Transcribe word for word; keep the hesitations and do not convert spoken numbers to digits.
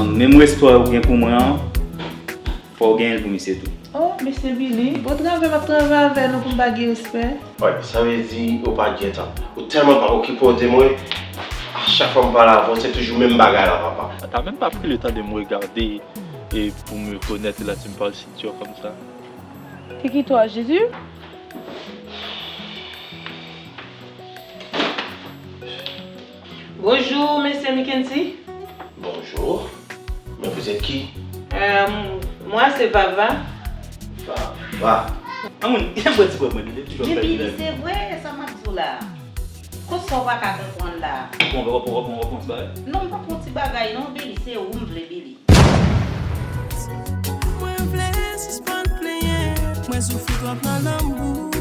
Menm respè ou gen pou mwen an, fò w genyen l pou misye tou. Oh, mesye Billy, bon travay m ap travay avè nou pou m pa gen respè. Wi, sa vle di ou pa gentan. Ou tèlman pa okipe w de mwen, a chak fwa m pale avè w, se toujou menm bagay la, papa. T'as même pas pris le temps de me regarder et pour me connaître, là tu me parles si dur comme ça. C'est qui toi, Jésus? Bonjour, monsieur Mackenzie. Bonjour. Mais vous êtes qui? Euh, moi, c'est Vava. Vava. An moun, bwè ti bwè mwen, li toujou Men fè Billy, li. Se vre, sa m ap di w la. Konsa w pa ka konprann la. Bon, bon, bon, bon, bon, bon, bon, bon. Non, m pa pran ti bagay non, Billy, se ou m vle, Billy. Mwen vle sispann plenyen, mwen soufri twòp nan lanmou.